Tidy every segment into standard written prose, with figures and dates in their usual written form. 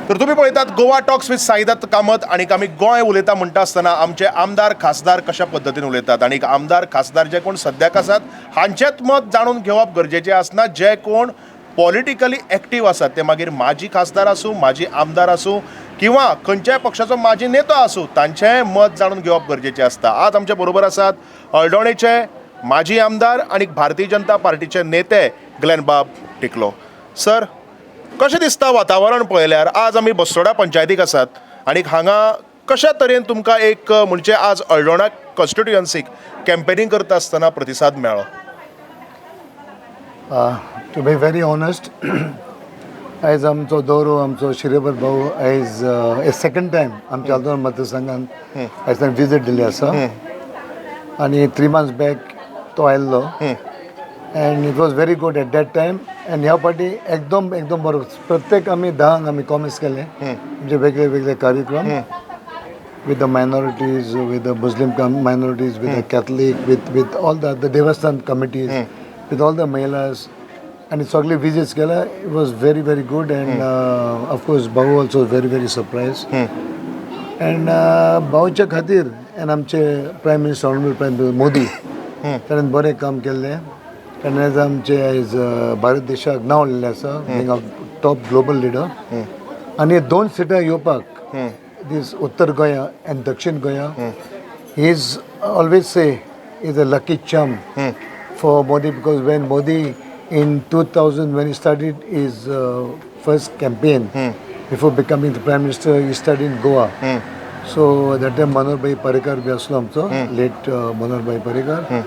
तर तुमी पळयतात गोवा टॉक्स विथ साईदत्त कामत. आनी आमी गोंय उलयता म्हणटा आसतना आमचे आमदार खासदार कशा पद्दतीन उलयतात आनी आमदार खासदार जे कोण सद्याक आसात हांचेच मत जाणून घेवप गरजेचें आसना. जे कोण पॉलिटिकली एक्टीव आसात, ते मागीर माजी खासदार आसूं, माजी आमदार आसूं किंवा खंयच्याय पक्षाचो माजी नेतो आसूं, तांचेंय मत जाणून घेवप गरजेचें आसता. आज आमचे बरोबर आसात हळदोणेचे माजी आमदार आनी भारतीय जनता पार्टीचे नेते ग्लॅनबाब टिकलो. सर, कशें दिसता वातावरण पळयल्यार? आज आमी बसोडा पंचायतीक आसात आनी हांगा कशा तरेन तुमकां एक म्हणजे आज हळदोणा कॉन्स्टिट्युयन्सीक कॅम्पेनींग करता आसतना प्रतिसाद मेळ्ळो? टू बी व्हेरी ऑनेस्ट, आयज आमचो दौरो, आमचो श्रीपाद भाऊ आयज सेकंड टायम आमच्या हळदोणा मतदारसंघात आयज ताणें विजीट दिल्ली आसा आनी 3 मंथ्स बॅक तो आयल्लो and it was very good at that time and ह्या फावटी एकदम एकदम बरो. प्रत्येक आमी 10क आमी कॉमेस केले, म्हणजे वेगळे वेगळे कार्यक्रम with the minorities, with the Muslim minorities, with the Catholic, with all the Devasthan committees, with all the Mahilas. And सगळे visits केला. It was very, very good and of course Bhau also very, very surprised. And भाऊच्या खातीर and आमचे prime minister, honourable prime minister Modi, ताणें बरें काम केल्लें. ताणें आयज आमचे आयज भारत देशाक नांव हाडलेलें आसा, being a top global leader. आनी दोन सिटां येवपाक, this Uttar Goa and Dakshin Goa, he is always say is a lucky charm for Modi, because when Modi in 2000, when he started his first campaign before becoming the prime minister, he started in Goa. So that time Manohar Bhai Parrikar बी आसलो आमचो, late Manohar Bhai Parrikar.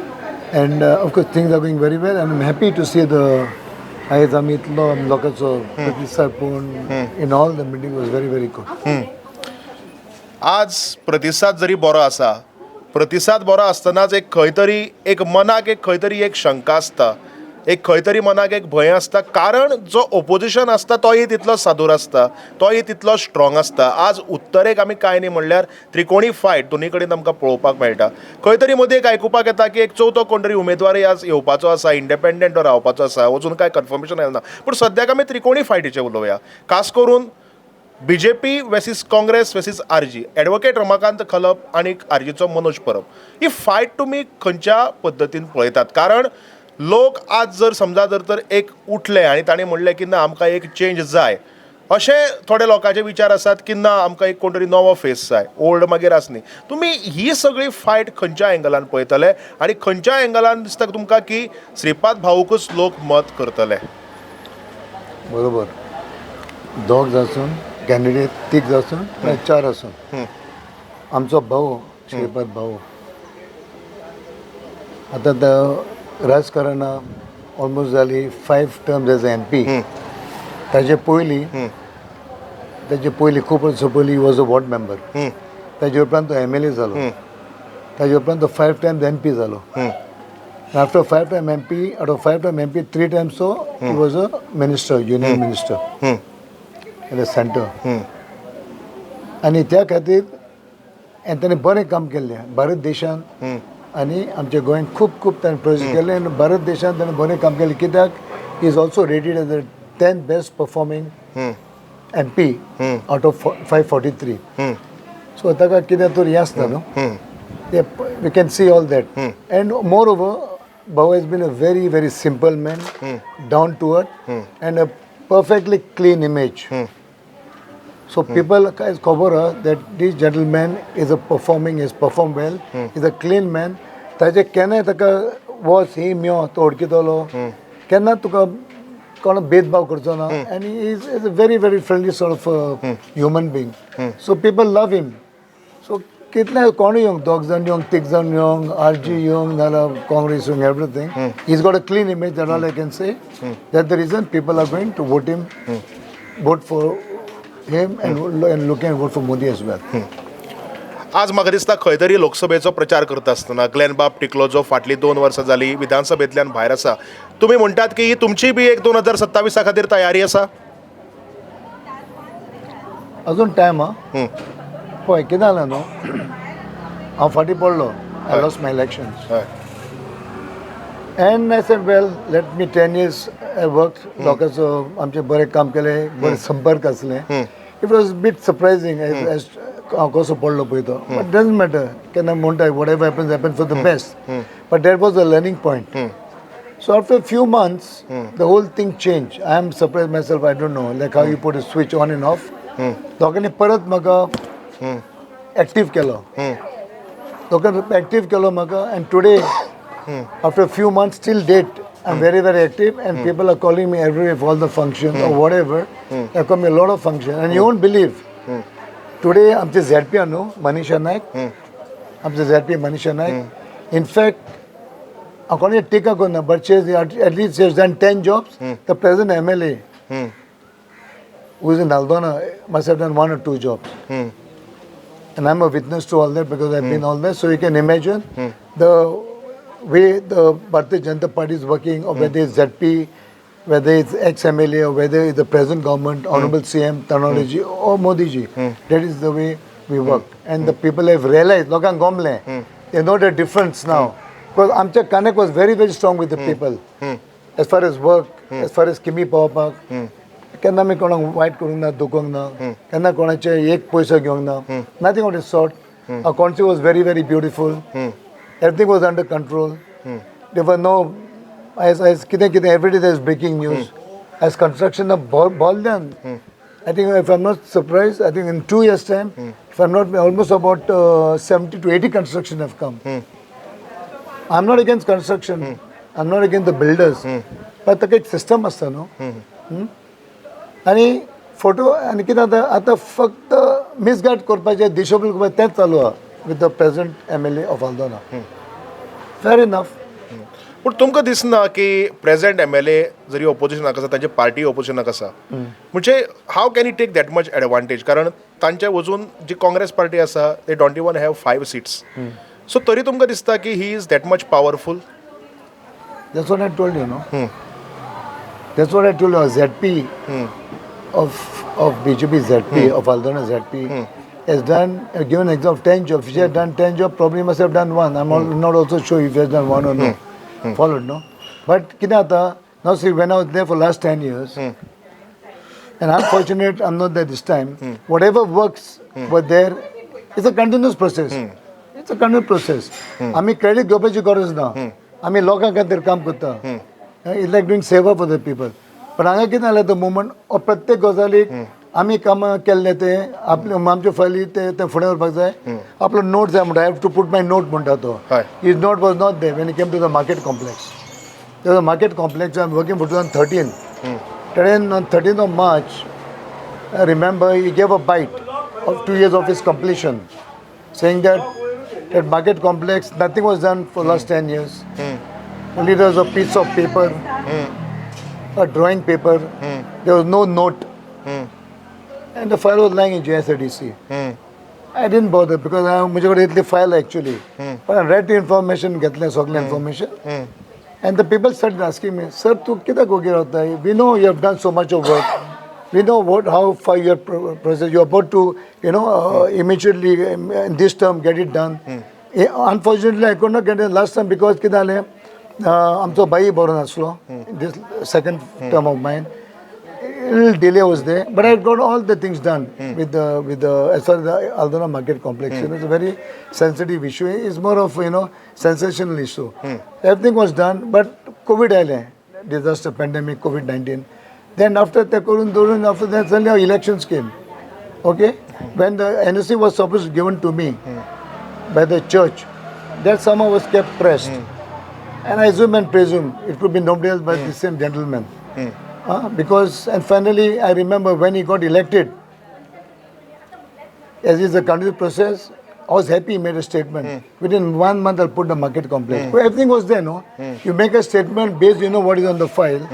And of course things are going very well and I'm happy to see the आयज आमी इतलो लोकांचो प्रतिसाद पळोवन in all the meeting was very, very good. आज प्रतिसाद जरी बरो आसा, प्रतिसाद बरो आसतनाच एक खंय तरी एक मनाक एक खंय तरी एक शंका आसता, एक खंय तरी मनाक एक भंय आसता, कारण जो ओपोजिशन आसता तोय तितलो सादूर आसता, तोय तितलो स्ट्रॉंग आसता. आज उत्तरेक आमी कांय न्ही म्हणल्यार त्रिकोणी फायट दोनी कडेन आमकां पळोवपाक मेळटा. खंय तरी मदीं एक आयकुपाक येता की एक चवथो कोण तरी उमेदवारय आज येवपाचो आसा, इंडिपेंडंट रावपाचो आसा. अजून कांय कन्फर्मेशन आयलें ना, पूण सद्याक आमी त्रिकोणी फायटीचेर उलोवया, खास करून BJP versus Congress versus RG, advocate Ramakant Khalap आनी आरजीचो मनोज परब. ही फायट तुमी खंयच्या पद्दतीन पळयतात? कारण लोक आज जर समजा जर तर एक उठले आनी ताणें म्हणलें की ना, आमकां एक चेंज जाय, अशें थोडे लोकांचे विचार आसात की ना, आमकां एक कोण तरी नवो फेस जाय, ओल्ड मागीर आसनी. तुमी ही सगळी फायट खंयच्या एंगलान पळयतले आनी खंयच्या एंगलान दिसता तुमकां की श्रीपाद भाऊकूच लोक मत करतले? बरोबर, दोग आसून कॅन्डिडेट, तीग आसून, चार आसून, आमचो भाऊ श्रीपाद भाऊ आतां राजकारणां ऑलमोस्ट जाली 5 terms as MP. ताजे पयलीं, ताजे पयलीं, खूब वर्सां पयलीं वॉज अ वॉर्ड मेंबर. ताजे उपरांत तो एमएलए जालो. ताजे उपरांत तो 5 टायम्स एमपी जालो. After 5 time MP, out of 5 time MP, 3 times so he was a minister, union minister in the center. आनी त्या खातीर आनी ताणें बरें काम केल्लें भारत देशान आनी आमच्या गोंयांत. खूब खूब ताणें प्रोजेक्ट केले आनी भारत देशान ताणें बरें काम केलें, कित्याक is also rated as the 10th best performing MP out of 543. So ताका कितें तर हें आसता न्हू, we can see all that. And moreover, Bhau has been a very, very simple man, down to earth, and a perfectly clean image. So people is खबर आहा that this gentleman is a performing, is perform well, is a clean man. ताजे केन्नाय ताका वच ही म्यो, तो वळखितलो, केन्ना तुका कोण भेदभाव करचो ना and is a very, very friendly sort of human being, so people love him. So कितले कोणूय येवंक, दोग जाण येवंक, तीग जाण येवंक, आरजी येवंक नाल्यार काँग्रेस येवंक, everything, he's got a clean image, that all I can say. That the reason people are going to vote him, vote for him and looking vote for Modi as well. आज म्हाका दिसता खंय तरी लोकसभेचो प्रचार करता आसतना ग्लॅन बाब टिकलो, जो फाटलीं 2 वर्सां जालीं विधानसभेंतल्यान भायर आसा, तुमी म्हणटात की ही तुमची बी एक 2027 खातीर तयारी आसा? अजून टायम आहा. पळय, कितें जालें न्हू, हांव फाटीं पडलो. I lost my elections and I said, well, let me, 10 years I work, लोकांचो आमचें बरें काम केलें, बरें संपर्क आसलें. It was bit surprising as हांव कसो पडलो पळय तो, बट डजंट मॅटर. केन्ना म्हणटा, whatever happens happen for the best, but that was a learning point. So after a few months, the whole thing changed. I am surprised myself. I don't know, like how you put a switch on and off. लोकांनी परत म्हाका active केलो, लोकांनी active केलो म्हाका, and today, after few months, till date, I am very very active and people are calling me every for all the function or whatever. They call me lot of function and you won't believe, today आमचे ZP न्हू मनीषा नायक, आमचे ZP मनीषा Naik, in fact हांव कोणाची टिका करना, but she at least she has done 10 jobs. The present MLA who is in Aldona must have done one or two jobs. And I'm a witness to all that because I've been all there. So you can imagine the way the Bharatiya Janata Party is working, or whether it's ZP, whether it's ex-MLA, or whether it's the present government, Honorable CM, Tanoli ji, or Modi ji. That is the way we work. And the people have realized, लोकांक गोमले, they know the difference now. Because आमच्या connect was very, very strong with the people. As far as work, as far as किमी पावपाक, केन्ना आमी कोणाक वायट करूंक ना, दुखोवंक ना, केन्ना कोणाचे एक पयसो घेवंक ना, nothing of the sort. Our country was very very beautiful. Everything was under control. There were no, as कितें कितें, every day there is breaking news. As construction of Boldan, I think, if I'm not surprised, I think in 2 years' time, if I'm not, almost about 70 to 80 construction have come. I'm not against construction. I'm not against the builders. But ताका एक system आसता न्हू. आनी photo आनी कितें जाता आतां, फक्त मिसगायड करपाचें, दिशभूल करपाचें तेंच चालू आहा with the present MLA of Aldona. Fair enough. पूण तुमकां दिसना की प्रेझेंट एमएलए जरी ओपोजिशनाक आसा, तांची पार्टी ओपोजिशनाक आसा, म्हणजे how can you take that much advantage? कारण तांचे वचून जी काँग्रेस पार्टी आसा, they don't even have five seats. So तरी तुमकां दिसता की he is that much powerful? That's what I told you, no? That's what I told you. ZP of BJP ZP, of Aldona ZP, has done, given example of 10 jobs. If he had done 10 jobs, probably must have done one. I'm not also sure if he has done one or no. Followed, no? But कितें जाता, now see, when I was there for last 10 years, and unfortunate I'm not there this time, whatever works were there, it's a continuous process. It's a continuous process. आमी credit घेवपाची गरज ना, आमी लोकां खातीर काम करता. It's like doing seva for the people. पण हांगा कितें जालें, the moment प्रत्येक गजालीक आमी कामां केल्लें तें आपले आमच्यो फायली ते ते फुडें व्हरपाक जाय, आपलो नोट जाय म्हणटा, I have to put my note म्हणटा तो. हय. His note was not there when he came to the market complex. There was a market complex I am working for 2013. Then on 13th of March, I remember he gave a bite of 2 years of his completion, saying that that market complex, nothing was done for last 10 years. Only there was a piece of paper, a drawing paper. There was no note. And the file was lying in GSADC. I didn't bother because I म्हजे कडेन इतली file actually. But I read the information, घेतलें सगळें information. And the people started asking me, "Sir, तूं कित्याक ओगी रावता? We know you have done so much of work. We know what how far your process. You're about to immediately in this term get it done." Unfortunately, I could not get it last time because कितें जालें, आमचो भाई बरो नासलो this second term of mine. A little delay was there, but I got all the things done with the as far as the Aldona market complex. It's a very sensitive issue. It's more of sensational issue. Everything was done, but COVID आयलें, disaster, pandemic, COVID-19. Then after ते करून दवरून, after that suddenly our elections came. Okay, when the NOC was supposed to given to me by the church, that somehow was kept pressed. And I assume and presume it could be nobody else but the same gentleman. Because, and finally, I remember when he got elected, as is the continuous process, I was happy he made a statement. Within one month, I'll put the market complex. Well, everything was there, no? You make a statement based, you know what is on the file.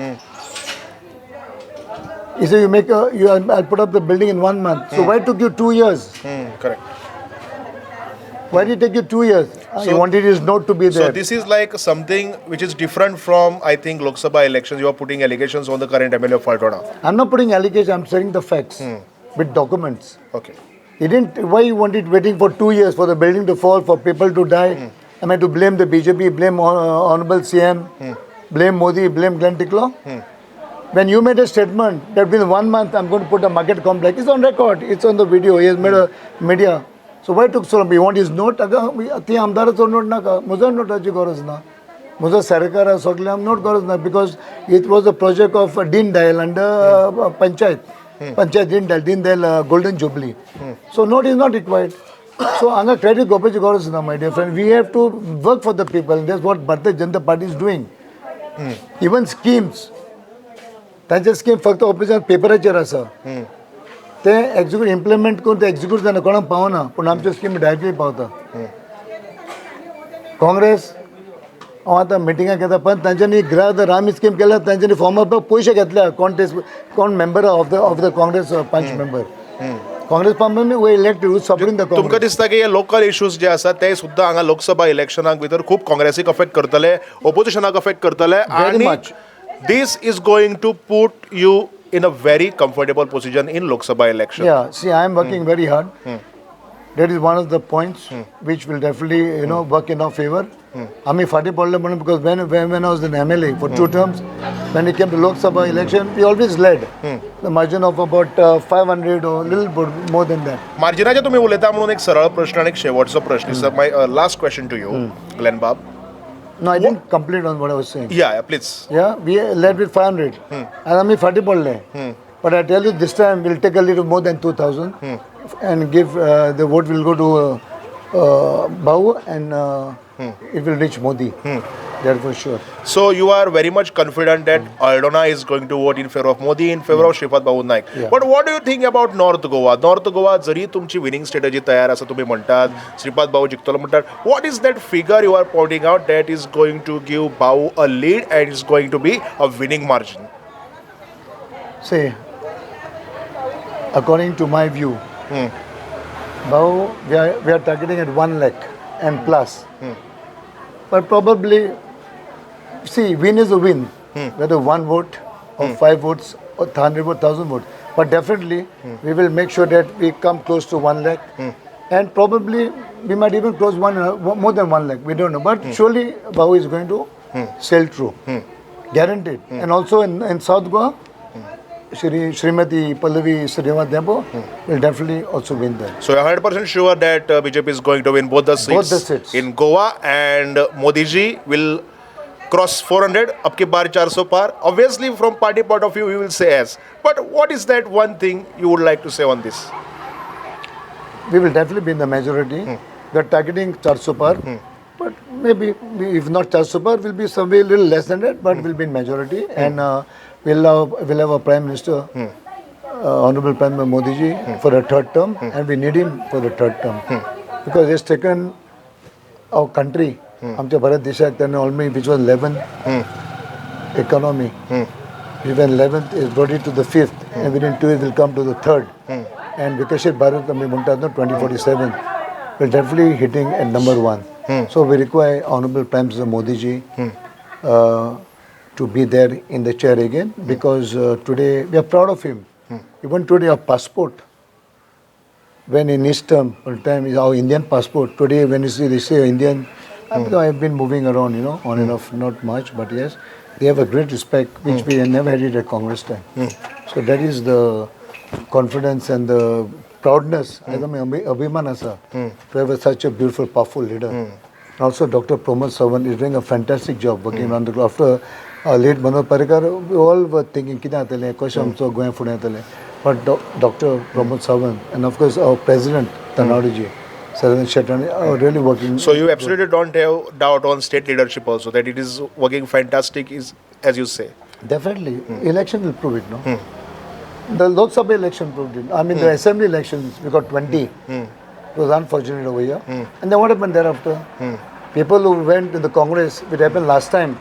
He said, you make a, you, I'll put up the building in one month. So why took you 2 years? Correct. Why did it take you 2 years? He wanted his note to be So there. This is like something which is different from, I think, Lok Sabha elections. You are putting allegations on the current MLA of Aldona. I'm not putting allegations, I'm saying the facts with documents. He didn't, why he wanted waiting for 2 years for the building to fall, for people to die? I mean, to blame the BJP, blame Honorable CM, blame Modi, blame Glenn Ticlo? When you made a statement that within 1 month I'm going to put a market complex, it's on record, it's on the video, he has made a media. So why took so long? You want his note? ती आमदाराचो note नाका, म्हजो नोटाची गरज ना, म्हजो सरकार सगळ्यांक note गरज ना, because it was a project of Deen Dayal under panchayat, panchayat Deen Dayal golden jubilee. So note is not required. So हांगा क्रेडीट घेवपाची गरज ना, my dear friend. We have to work for the people. That's what Bharatiya Janata Party is doing. Even schemes, तांचे scheme फक्त ऑफिसान पेपराचेर आसा, ते एक्झिक्यूट इम्प्लिमेंट करून ते एक्झिक्यूट जायना, कोणाक पावना, पूण आमच्यो स्कीम डायरेक्टली पावता. काँग्रेस हांव आतां मिटिंगाक येता, पण तांच्यांनी गृह रामी स्कीम केल्या, तांच्यांनी फॉर्मा पयशे घेतल्या. कोण ते कोण member of the Congress panch member, Congress panch we elected supporting the तुमकां काँग्रेस. दिसता की हे लोकल इश्यूज जे आसा ते सुद्दां हांगा लोकसभा इलेक्शनाक भितर खूब काँग्रेसीक अफेक्ट करतले, ओपोजिशनाक अफेक्ट करतले, Very much. This is going to put you in a very comfortable position in Lok Sabha election. Yeah, see, I am working very hard. That is one of the points which will definitely, you know, work in our favor. आमी फाटीं पडले म्हणून, because when I was an MLA for 2 terms, when it came to Lok Sabha election, we always led the margin of about 500 or little bit more than that. मार्जिनाचे तुमी उलयता म्हणून एक सरळ प्रश्न आनी एक शेवटचो प्रश्न. Sir, my last question to you, Glenn बाब. No, I didn't complete on what I was saying. Yeah, please. Yeah, we led with 500. And आमी फाटीं पडले. But I tell you, this time we'll take a little more than 2,000 and give the vote will go to Bhau and it will reach Modi. That for sure. So you are very much confident that Aldona is going to vote in favor of Modi, in favor of Shripad Babu Naik. Yeah. But what do you think about North Goa? North Goa जरी तुमची winning strategy तयार आसा, तुमी म्हणटात श्रीपाद भाऊ जिखतलो म्हणटात, what is that figure you are pointing out that is going to give Bhau a lead and is going to be a winning margin? See, according to my view, Bhau, we are targeting at 1 lakh and plus. But probably, see, win is a win, whether 1 vote or 5 votes or 100 votes, 1,000 votes. But definitely, we will make sure that we come close to 1 lakh. And probably, we might even close more than 1 lakh. We don't know. But surely, Bhau is going to sail through. Guaranteed. And also in South Goa, Srimati Pallavi Srinivas Dempo will definitely also win there. So you're 100% sure that BJP is going to win both the seats, Both the seats. In Goa, and Modi ji will cross 400, ab ki baar 400 par. Obviously, from party point of view, we will say yes. But what is that one thing you would like to say on this? We will definitely be in the majority. We are targeting 400 par. But maybe, if not 400 par, we'll be somewhere a little less than that, but we'll be in majority. And we'll have a Prime Minister, Honorable Prime Minister Modi ji, for a third term, and we need him for the third term. Because he has taken our country, आमच्या भारत देशाक त्याने almost, which was 11th economy, even 11th is brought it to the 5th, and within 2 years will come to the 3rd. And Vikashit Bharat, आमी म्हणटात न्हू, 2047, will definitely hitting at number 1. So we require Honorable Prime Minister Modi ji to be there in the chair again, because today we are proud of him. Even today our passport, when in his term, time is our Indian passport. Today when you see they say Indian, I have been moving around, you know, on and off, not much, but yes, they have a great respect, which we never had it at Congress time. So that is the confidence and the proudness, abhiman asa, to have such a beautiful, powerful leader. And also Dr. Pramod Sawant is doing a fantastic job working on the ground. After late Manohar Parrikar, we all were thinking, कितें जातलें, कशें आमचो गोंय फुडें येतलें. But Dr. Pramod Sawant and of course our President Tanavade ji, Sarvan Shetty, are really working. So you absolutely don't have doubt on state leadership also, that it is working fantastic, is as you say. Definitely. Election will prove it, no? The Lok Sabha election proved it. I mean, the assembly elections, we got 20. It was unfortunate over here. And then what happened thereafter? People who went to the Congress, it happened last time.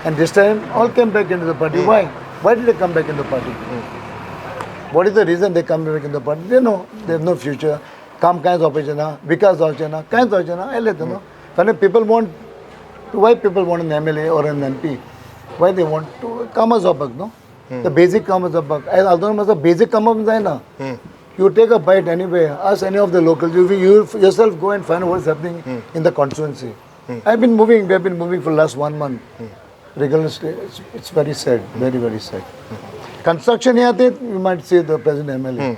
And this time, all came back into the party. Why? Why did they come back in the party? What is the reason they come back in the party? They know they have no future. काम कांय जावपाचें ना, विकास जावचें ना, कांय जावचें ना, आयलें न्हू. When people want, why people want an MLA or an MP? Why they want to कामां जावपाक न्हू? The basic कामां जावपाक. आजून म्हाजो basic कामां जायना. You take a bite anywhere, ask any of the locals, you yourself go and find out what's happening in the constituency. I've been moving, we have been moving for the last 1 month. Regardless, it's very sad, very very sad. Construction हे ते you might say the present MLA,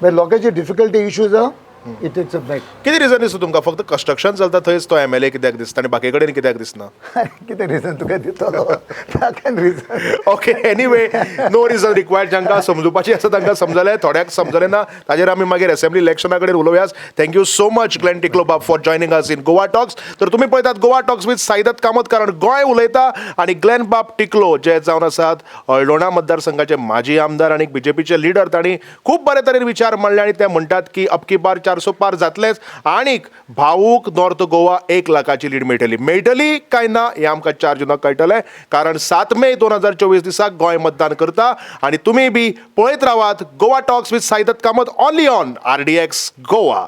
but लोकांचे difficulty issues आहा, it takes a back. कितें reason दिसता तुमकां? फक्त construction चलता थंयच तो एमएलए कित्याक दिसता आनी बाकी कडेन कित्याक दिसना? कितें रिजन तुका दितलो? काय reason? Okay, anyway, no reason required. जांकां समजुपाचें आसा तांकां समजलें, थोड्याक समजलें ना, ताजेर आमी मागीर असेंब्ली इलेक्शना कडेन उलोवया. Thank you so much, Glenn Tiklo बाब, for joining us in Goa Talks. तर तुमी पळयतात गोवा टॉक्स विथ साईदत्त कामत, कारण गोंय उलयता. आनी ग्लॅन बाब टिकलो जे जावन आसात हळदोणा मतदारसंघाचे माजी आमदार आनी बीजेपीचे लिडर, तांणी खूब बरे तरेन विचार मांडले आनी ते म्हणटात की अबकी बार 400 पार जातलेच आनीक भाऊक नॉर्थ गोवा 1 लाखाची लीड मेळटली. मेळटली काय ना हें आमकां 4 जुनाक कळटलें, कारण 7 मे 2024 दिसा गोंय मतदान करता. आनी तुमी बी पळयत रावात Goa talks with Saidatt Kamat, only on RDX Goa.